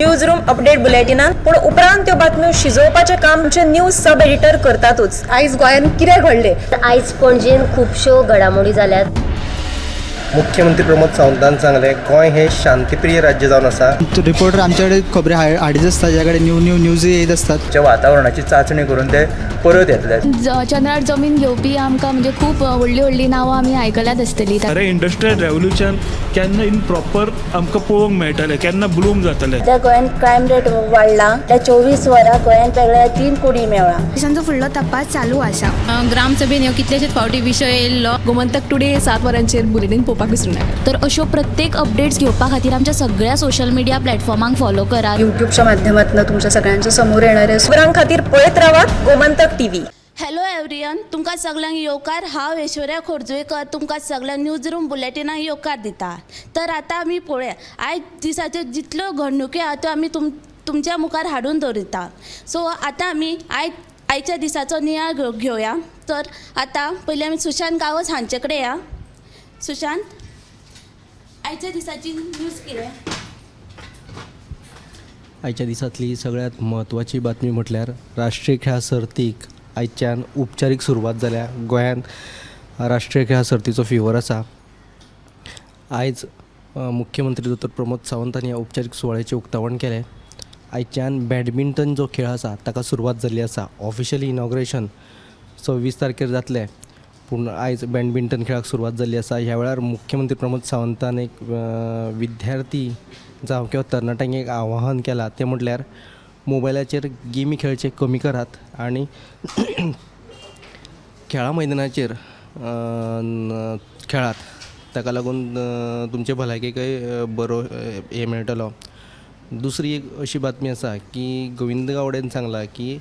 News room update बुलेटिनान. पूण उपरांत त्यो बातम्यो शिजोवपाचें काम आमचे न्यूज सब एडिटर करतातूच. आयज गोंयांत कितें घडलें? आयज पणजेन खुबश्यो घडामोडी जाल्यात. मुख्यमंत्री प्रमोद सावंतान सांगलें, गोंय हें शांतीप्रिय राज्य जावन आसा. रिपोर्टर आमच्याकडे खबरी हाडीत आसता, ज्या कडेन न्यू न्यू न्यूज येत आसतात. च्या वातावरणाची चांचणी करून ते परत येतले. चंद्रार जमीन घेवपी आमकां म्हणजे खूब व्हडलीं व्हडलीं नांवां आमी आयकल्यात आसतलीं. खरें इंडस्ट्रियल रेवोल्युशन केन्ना इन प्रॉपर आमकां पळोवंक मेळटलें, केन्ना ब्लूम जातलें? सध्या गोंयांत क्रायम रेट वाडला. त्या 24 वरां गोंयांत वेगळ्या 3 कुडी मेवळा. पोलिसांचो फुडलो तपास चालू आसा. ग्रामसभेन ह्यो कितलेशेच फावटी विशय येयल्लो. गोमंतक टुडे 7 वरांचेर बुलेटीन पळोवपाक विसरूं नाका. तर अश्यो प्रत्येक अपडेट्स घेवपा खातीर आमच्या सगळ्या सोशल मिडिया प्लॅटफॉर्मांक फॉलो करात. युट्यूबच्या माध्यमातून तुमच्या सगळ्यांच्या समोर येणारे. खबरां खातीर पळयत रावात गोमंतक टीव्ही. हॅलो एवरीवन, तुमकां सगल्यांक येवकार. हांव ऐश्वर्या खोर्जुवेकर तुमकां सगळ्यांक न्यूज रूम बुलेटिनाक येवकार दिता. तर आतां आमी पळोवया आयज दिसाच्यो जितल्यो घडणुकी आहा त्यो आमी तुमच्या मुखार हाडून दवरिता. सो आतां आमी आयच्या दिसाचो नियाळ घेवया. तर आतां पयलीं आमी सुशांत गांवस हांचे कडेन या. सुशांत, आयच्या दिसाची न्यूज कितें? आयच्या दिसांतली सगळ्यांत म्हत्वाची बातमी म्हटल्यार राष्ट्रीय खेळां सर्तीक आयच्यान उपचारीक सुरवात जाल्या. गोंयांत राष्ट्रीय खेळां सर्तीचो फिवर आसा. आयज मुख्यमंत्री दोतोर प्रमोद सावंत हांणी ह्या उपचारीक सुवाळ्याचें उक्तावण केलें. आयच्यान बॅडमिंटन जो खेळ आसा ताका सुरवात जाल्ली आसा. ऑफिशियली इनॉग्रेशन 26 तारखेर जातलें, पूण आयज बॅडमिंटन खेळाक सुरवात जाल्ली आसा. ह्या वेळार मुख्यमंत्री प्रमोद सावंतान एक विद्यार्थी जावं किंवा तरणाट्यांक एक आवाहन केलां, तें म्हटल्यार मोबायलाचेर गेमी खेळचे कमी करात आनी खेळां मैदानाचेर खेळात. ताका लागून तुमचे भलायकेकय बरो हें मेळटलो. दुसरी एक अशी बातमी आसा की गोविंद गावडेन सांगलां की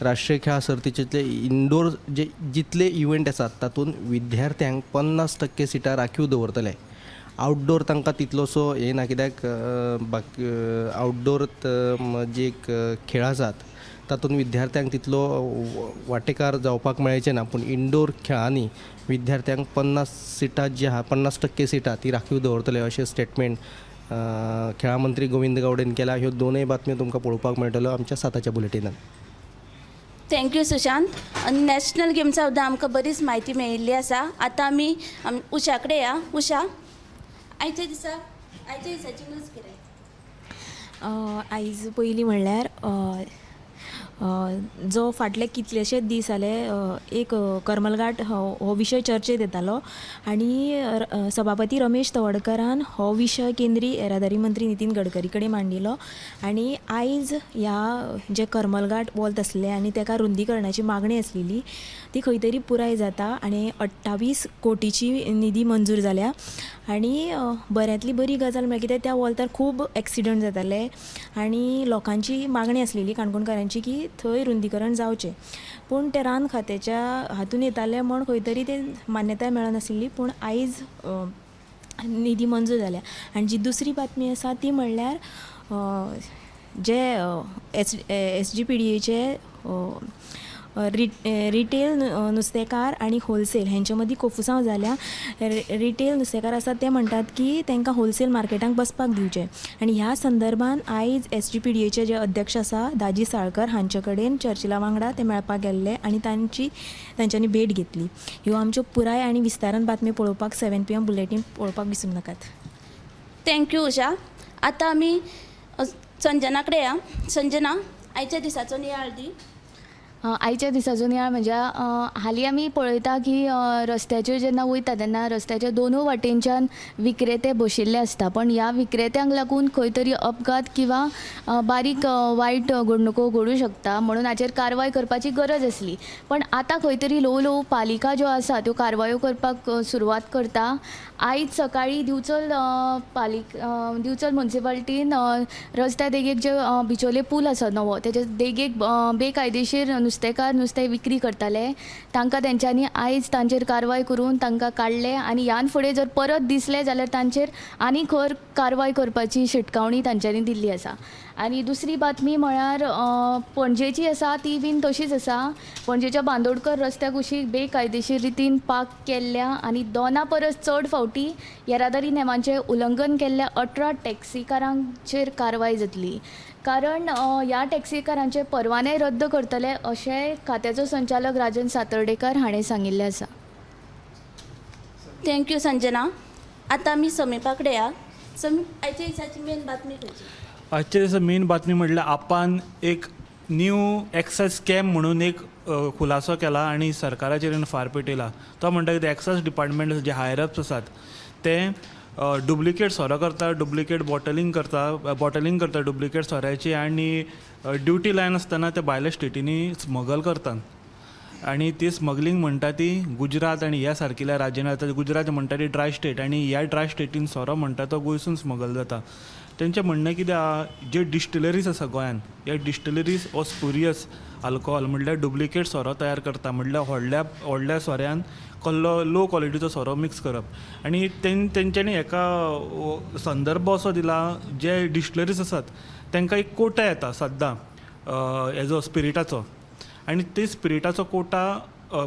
राष्ट्रीय खेळां सर्तीचे इनडोर जे जितले इवेंट आसात तातूंत विद्यार्थ्यांक 50% सिटां राखीव दवरतले. आवटडोर तांकां तितलोसो हें ना, कित्याक बाकी आवटडोर जे खेळ आसात तातूंत विद्यार्थ्यांक तितलो वांटेकार जावपाक मेळचें ना, पूण इनडोर खेळांनी विद्यार्थ्यांक 50 सिटां जी आहा, 50% सिटां ती राखीव दवरतले अशें स्टेटमेंट खेळां मंत्री गोविंद गावडेन केला. ह्यो दोनूय बातम्यो तुमकां पळोवपाक मेळटल्यो आमच्या 7च्या बुलेटिनान. Thank you Sushant. National गेम्सा सुद्दां आमकां बरीच म्हायती मेळिल्ली आसा. आतां आमी उषा कडेन या. उषा, आयच्या दिसाची न्यूज कितें? आयज पयलीं म्हणल्यार जो फाटले कितलेशेच दीस जाले एक करमलघाट हो विशय चर्चेत येतालो आनी सभापती रमेश तवडकरान हो विशय केंद्रीय येरादारी मंत्री नितीन गडकरी कडेन मांडिल्लो आनी आयज ह्या जे करमलघाट वॉल्त आसले आनी तेका रुंदीकरणाची मागणी आसलेली ती खंय तरी पुराय जाता आनी 28 कोटीची निधी मंजूर जाल्या. आनी बऱ्यांतली बरी गजाल म्हळ्यार कितें, त्या वॉल्तार खूब एक्सिडंट जाताले आनी लोकांची मागणी आसलेली काणकोणकारांची की थंय रुंदीकरण जावचें, पूण तें रान खात्याच्या हातून येतालें म्हण खंय तरी तें मान्यताय मेळनासली, पूण आयज निधी मंजूर जाल्या. आनी जी दुसरी बातमी आसा ती म्हणल्यार J S G P D एचे रिटेल नुस्तेकार आनी होलसेल हेंचे मदीं कोफुसांव जाल्या. रिटेल नुस्तेकार आसात ते म्हणटात की तांकां होलसेल मार्केटांत बसपाक दिवचें आनी ह्या संदर्भान आयज एस जी पी डी एचे जे अध्यक्ष आसा दाजी साळकर हांचे कडेन चर्चिला वांगडा ते मेळपाक गेल्ले आनी तांच्यांनी भेट घेतली. ह्यो आमच्यो पुराय आनी विस्तारान बातमी पळोवपाक 7 PM bulletin पळोवपाक विसरूं नाकात. Thank you उषा. आतां आमी संजना कडेन या. संजना, आयच्या दिसाचो नियाळ दी. आयच्या दिसाचो नियाळ म्हणजे हालीं आमी पळयता की रस्त्याचेर जेन्ना वयता तेन्ना रस्त्याच्या दोनूय वाटेनच्यान विक्रेते बशिल्ले आसता, पण ह्या विक्रेत्यांक लागून खंय तरी अपघात किंवा बारीक वायट घडणुको घडूं शकता, म्हणून हाचेर कारवाय करपाची गरज आसली. पण आतां खंय तरी ल्हवू ल्हवू पालिका ज्यो आसा त्यो कारवायो करपाक सुरवात करता. आयज सकाळीं दिवचल दिवचल मुन्सिपाल्टीन रस्त्या देगेक जे बिचोले पूल आसा नवो तेच्या देगेक बेकायदेशीर नुस्तेकार नुस्तें विक्री करताले, तांकां तेंच्यांनी आयज तांचेर कारवाय करून तांकां काडले आनी ह्यान फुडें जर परत दिसले जाल्यार तांचेर आनी खर कारवाय करपाची शिटकावणी तांच्यांनी दिल्ली आसा. आनी दुसरी बातमी म्हळ्यार पणजेची आसा, ती बीन तशीच आसा. पणजेच्या बांदोडकर रस्त्या कुशीक बेकायदेशीर रितीन पार्क केल्ल्या आनी 2 परस चड फावटी येरादारी नेमांचें उल्लंघन केल्ल्या 18 टॅक्सीकारांचेर कारवाय जातली. कारण ह्या टॅक्सीकारांचे परवाने रद्द करतले अशें खात्याचो संचालक राजन सातर्डेकर हाणें सांगिल्लें आसा. Thank you Sanjana. आतां आमी समीपा कडेन या. समीप, आयच्या दिसाची मेन बातमी खंयची? आजच्या दिसा मेन बातमी म्हटल्यार आपान एक न्यू एक्सायज स्कॅम म्हणून एक खुलासो केला आनी सरकाराचेर फार पेटयला. तो म्हणटा कितें, एक्सायज डिपार्टमेंट जे हायर अप्स आसात ते डुप्लिकेट सोरो करता, डुप्लिकेट बॉटलिंग करता, बॉटलिंग करता डुप्लिकेट सोऱ्याची आनी ड्युटी लायनासतना ते भायल्या स्टेटींनी स्मगल करतात. आनी ती स्मगलिंग म्हणटा ती गुजरात आनी ह्या सारकिल्या राज्यांनी जाता. गुजरात म्हणटा ती ड्राय स्टेट आनी ह्या ड्राय स्टेटीन सोरो म्हणटा तो गोंयसून स्मगल जाता. तेंचें म्हणणें कितें आहा, जे डिस्टिलरीज आसा गोंयान, ह्या डिस्टिलरीज हो स्पुरियस अल्कोहोल म्हणल्यार डुप्लिकेट सोरो तयार करता. म्हणल्यार व्हडल्या व्हडल्या सोऱ्यान कसलो लो क्वॉलिटीचो सोरो मिक्स करप. आनी तेंच्यांनी हेका संदर्भ असो दिला, जे डिस्टिलरीज आसात तांकां एक कोटा येता सद्दां हेजो स्पिरिटाचो आनी ते स्पिरिटाचो कोटा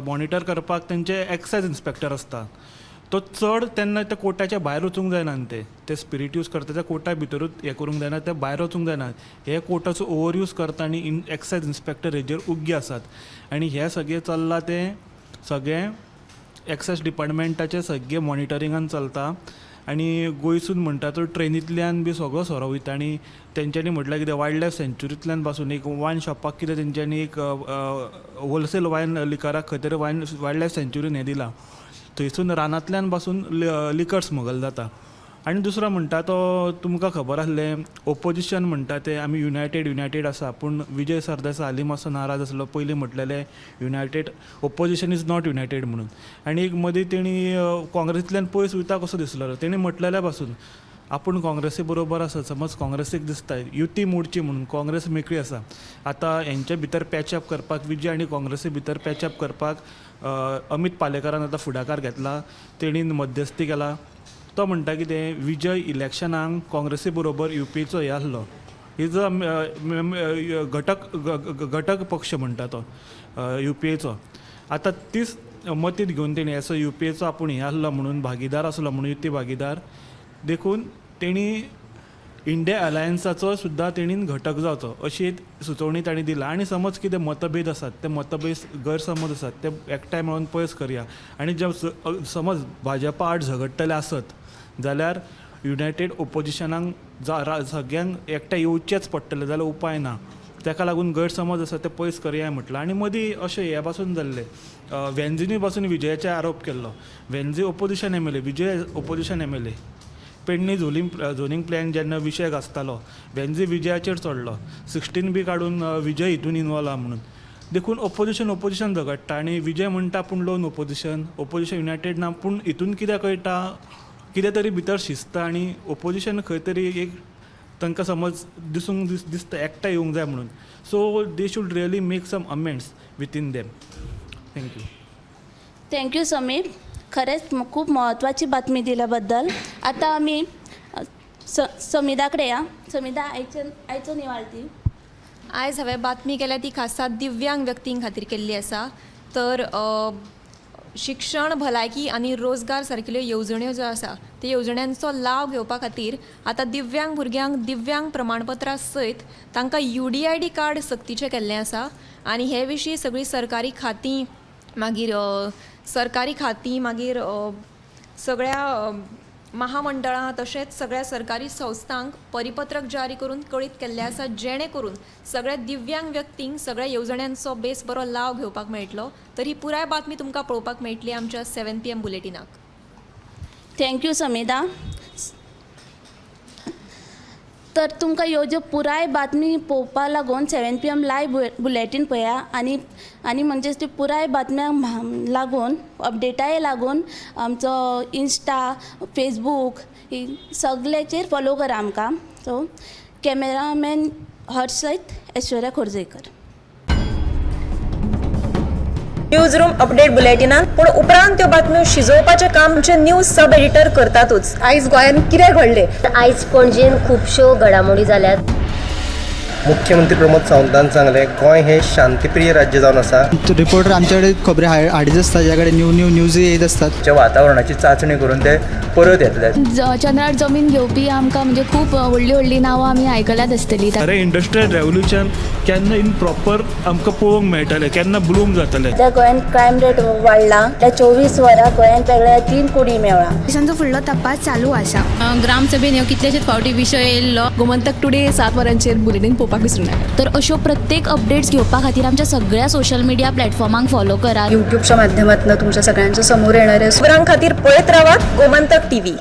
मॉनिटर करपाक तेंचे एक्सायज इन्स्पेक्टर आसता. तो चड तेन्ना त्या कोटाच्या भायर वचूंक जायना न्ही, ते ते स्पिरीट यूज करता त्या कोटा भितरूच हें करूंक जायना, ते भायर वचूंक जायना. हे कोटाचो ओवर यूज करता आनी एक्सायज इन्स्पेक्टर हेजेर उग्गे आसात. आनी हें सगळें चल्लां तें सगळें एक्सायज डिपार्टमेंटाचें सगळें मॉनिटरिंगान चलता. आनी गोंयसून म्हणटा तो ट्रेनींतल्यान बी सगळो सोरो वयता. आनी तेंच्यांनी म्हटल्यार कितें, वायल्ड लायफ सँच्युरींतल्यान पासून एक वायन शॉपाक कितें तेंच्यांनी एक होलसेल वायन लिकराक खंय तरी वायल्ड लायफ सँच्युरीन हें दिलां, थंयसून रानांतल्यान पासून लिकर स्मगल जाता. आनी दुसरो म्हणटा तो तुमकां खबर आसलें, ओपोजिशन म्हणटा तें आमी युनायटेड युनायटेड आसा, पूण विजय सरदेसाय हालीं मातसो नाराज आसलो. पयलीं म्हटलेलें united opposition is not united म्हणून. आनी एक मदीं तेणी काँग्रेसींतल्यान पयस वयता कसो दिसलो. तेणी म्हटलेलें पासून आपूण काँग्रेसी बरोबर आसा. समज काँग्रेसीक दिसता युती मोडची म्हणून, काँग्रेस मेकळी आसा आतां हेंचे भितर पॅचअप करपाक. विजय आनी काँग्रेसी भितर पॅचअप करपाक अमीत पालेकारान आतां फुडाकार घेतला, तेणीन मध्यस्थी केला. तो म्हणटा कितें, विजय इलेक्शनाक काँग्रेसी बरोबर युपीचो हे आसलो, is a घटक घटक पक्ष म्हणटा तो युपीएचो. आतां तीच मतींत घेवन तेणी असो युपीएचो आपूण हें आसलो म्हणून, भागीदार आसलो म्हणून, युती भागीदार देखून तेणी इंडिया अलायन्साचो सुद्दां तेणीन घटक जावचो अशी एक सुचोवणी तांणी दिला. आनी समज कितें मतभेद आसात ते मतभेद गैरसमज आसात ते एकठांय मेळोन पयस करया. आनी जे समज भाजपा आड झगडटले आसत जाल्यार युनायटेड ओपोजिशनाक सगळ्यांक एकठांय येवचेंच पडटलें, जाल्यार उपाय ना. ताका लागून गैरसमज आसा ते पयस करया म्हटलां. आनी मदीं अशें हे पासून जाल्लें, वेन्झीनी पासून विजयाचेर आरोप केल्लो. वेन्झी opposition MLA, Vijay opposition MLA. Pedne zoning plan जेन्ना विशय गाजतालो, वेन्झी विजयाचेर चडलो, 16 बी काडून विजय हितून इनवॉल्व आहा म्हणून. देखून ओपोजिशन ओपोजिशन झगडटा आनी विजय म्हणटा आपूण लोन ओपोजिशन, ओपोजिशन युनायटेड ना, पूण हितून कितें कळटा, कितें तरी भितर शिजता आनी ओपोजिशन खंय तरी एक तांकां समज दिसूंक दिसता एकठांय येवंक जाय म्हणून. So they should really make some amends within them. Thank you. Thank you Sameep, खरेंच खूब म्हत्वाची बातमी दिल्या बद्दल. आतां आमी समिधा कडेन या. समिधा, आयचो निवाल दी. आयज हांवें बातमी केल्या ती खासा दिव्यांग व्यक्तीं खातीर केल्ली आसा. तर शिक्षण, भलायकी आनी रोजगार सारकिल्ल्यो येवजण्यो ज्यो आसा त्या येवजण्यांचो लाव घेवपा खातीर आतां दिव्यांग भुरग्यांक दिव्यांग प्रमाणपत्रा सयत तांकां UDID card सक्तीचें केल्लें आसा. आनी हे विशीं सगळीं सरकारी खातीं, मागीर सरकारी खातीं, मागीर सगळ्या महामंडळां तशेंच सगळ्या सरकारी संस्थांक परिपत्रक जारी करून कळीत केल्लें आसा, जेणे करून सगळ्या दिव्यांग व्यक्तींक सगळ्या येवजण्यांचो बेस बरो लाव घेवपाक मेळटलो. तर ही पुराय बातमी तुमकां पळोवपाक मेळटली आमच्या 7 PM बुलेटिनाक. Thank you Samidha. तर तुमकां ह्यो ज्यो पुराय बातमी पळोवपा लागून 7 PM live bulletin पळया आनी आनी म्हणजेच ती पुराय बातम्यांक लागून अपडेटाय लागून आमचो इन्स्टा, फेसबूक ही सगळ्याचेर फॉलो करा आमकां. सो कॅमेरामॅन हर्ष सयत ऐश्वर्या खोर्जेकर. न्यूज रूम अपडेट बुलेटिनान पूण उपरांत त्यो बातम्यो शिजोवपाचें काम आमचे न्यूज सब एडिटर करतातूच. आयज गोंयांत कितें घडलें? आयज पणजेन खुबश्यो घडामोडी जाल्यात. मुख्यमंत्री प्रमोद सावंतान सांगलें गोंय हें शांतीप्रिय राज्य जावन आसा. रिपोर्टर आमचे कडेन खबरी हाडीत आसता, ज्या कडेन न्यू न्यू न्यूज येयत आसतात. वातावरणाची चांचणी करून ते परत येतले. चंद्रार जमीन घेवपी आमकां म्हणजे खूब व्हडलीं व्हडलीं नांवां आमी आयकल्यात आसतलीं. खरें इंडस्ट्रियल रेवोल्युशन केन्ना इन प्रॉपर आमकां पळोवंक मेळटलें, केन्ना ब्लूम जातलें. सध्या गोंयांत क्रायम रेट वाडला. त्या 24 वरां गोंयांत वेगळ्या 3 कुडी मेवळा. तांचो फुडलो तपास चालू आसा. ग्रामसभेन ह्यो कितलेशेच फावटी विशय येयल्लो. गोमंतक टुडे 7 वरांचेर बुलेटीन पळोवपाक विसरूं नाका. तर अश्यो प्रत्येक अपडेट्स घेवपा खातीर आमच्या सगळ्या सोशल मिडिया प्लॅटफॉर्मांक फॉलो करात. यूट्यूबच्या माध्यमातून तुमच्या सगळ्यांच्या समोर येणार आहे. खबरां खातीर पळयत रावात गोमंतक टीव्ही.